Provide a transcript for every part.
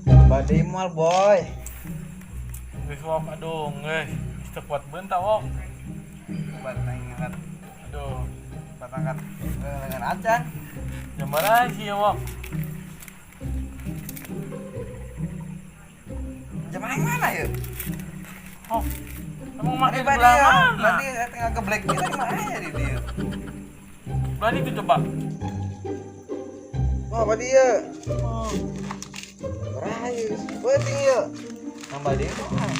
Badai mal boy. Geus wok, aduh, geus. Teu kuat beunta wok. Bat angkat, Aduh, bat angkat dengan acan. Jam baraha sih ya wok? Jam yang mana ya? Oh, emang make Tadi belah ya, mana? tadi tengah geblek kita di mana ya di dia? Belah itu coba. Oh, apa dia? Oh, Rayu, penting ya. Nambah dia mah.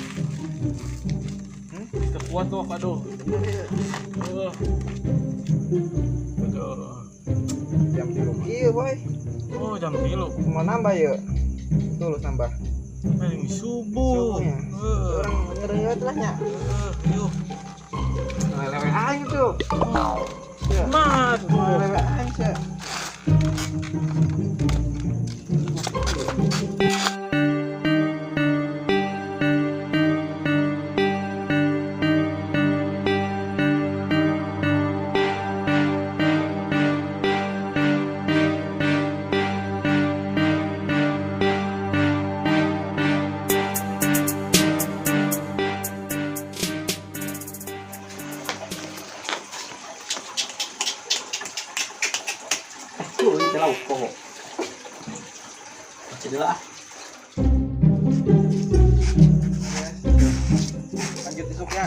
Teu kuat wok, aduh. Iya, Aduh. Aduh. Jam 3 kieu, boy. Oh, jam 3. Mau nambah ya? Tulus nambah. Paling subuh. Subuhnya. Heeh. Orang ngereut lah nya. Heeh, yuk. Lewe aing tuh. Ya. Mat. Lewe aing sih. Tuh, ini lauk kok. Jadi lah. Lanjut isuknya.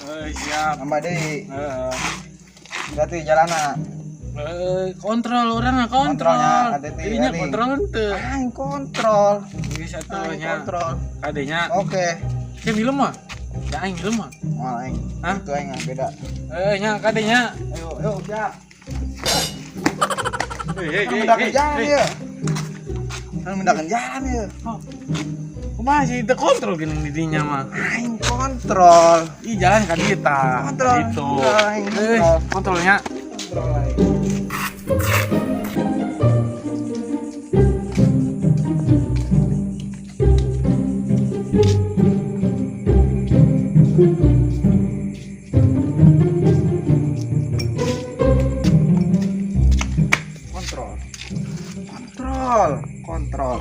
Eh, siap. Nambah deui. Heeh. Berarti jalana. Eh, kontrol orang mah kontrol. Kontrolnya, hati-hati, Ininya hati. kontrol henteu. Aing kontrol. Geus atuh Aing nya. kontrol. Kadenya. Oke. Ke minum mah? Ya aing minum mah. Moal aing. Hah? Itu aing ah, beda. Eh, nya kadenya. Ayo, ayo siap. Hei, Kan mendakan jalan ya. Kan mendakan jalan ya. Oh. Kumaha sih teu kontrol geuning di dinya mah. Aing kontrol. Ih, jalan ka dieu tah. Kontrol. Itu. Kontrol, aing Eh, kontrol. kontrolnya. Kontrol aing. Kontrol. Kontrol, kontrol.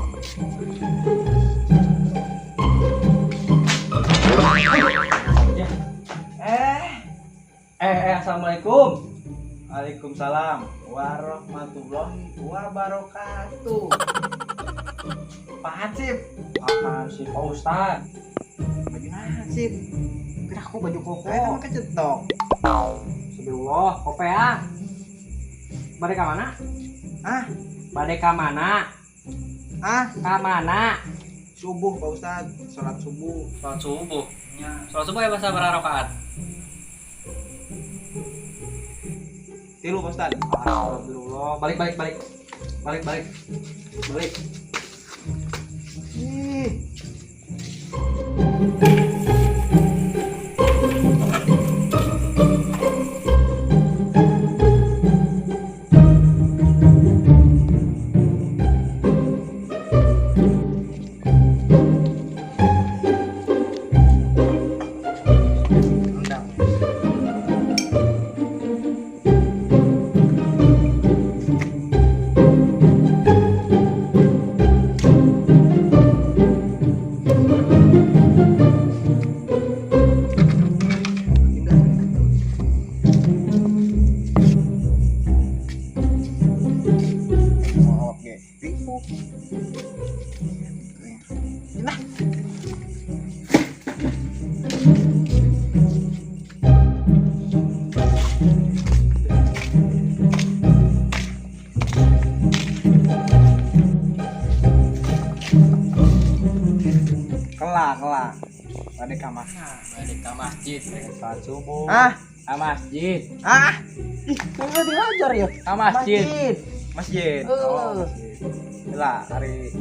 Assalamualaikum. Waalaikumsalam warahmatullahi wabarakatuh. Pak Hansip, Apaan sih Pak Ustad? Baju Hansip. Kira aku baju koko. Saya mah kecetok. Astagfirullah, kopea. Bade ka mana? Hah? Bade ka mana? Hah? Ka mana? Subuh Pak Ustad, salat subuh. Salat subuh. Salat subuh ya bahasa berapa rakaat? 3 Pak Ustad. Astagfirullah. Balik balik balik. Balik balik. Balik. Ih. Undang. Mau awak ge. Tipu. Nah. Kelak, kelak. Bade ka mana? Bade ka masjid, salat subuh. Hah? Ka masjid. Hah? Ih, enggak diajar ya? Ka masjid. Masjid. Eh. Oh, masjid. Lah, hari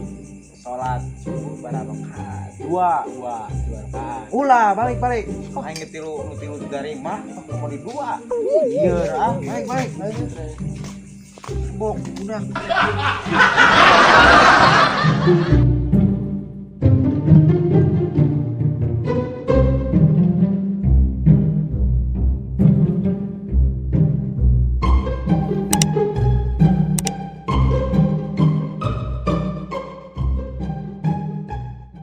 sholat subuh barakaat. Dua, dua, dua rakaat. Ulah, balik balik. Aing ngetilu ngetilu dari mah mau di dua. Iya, ah. Balik balik. Bok, udah.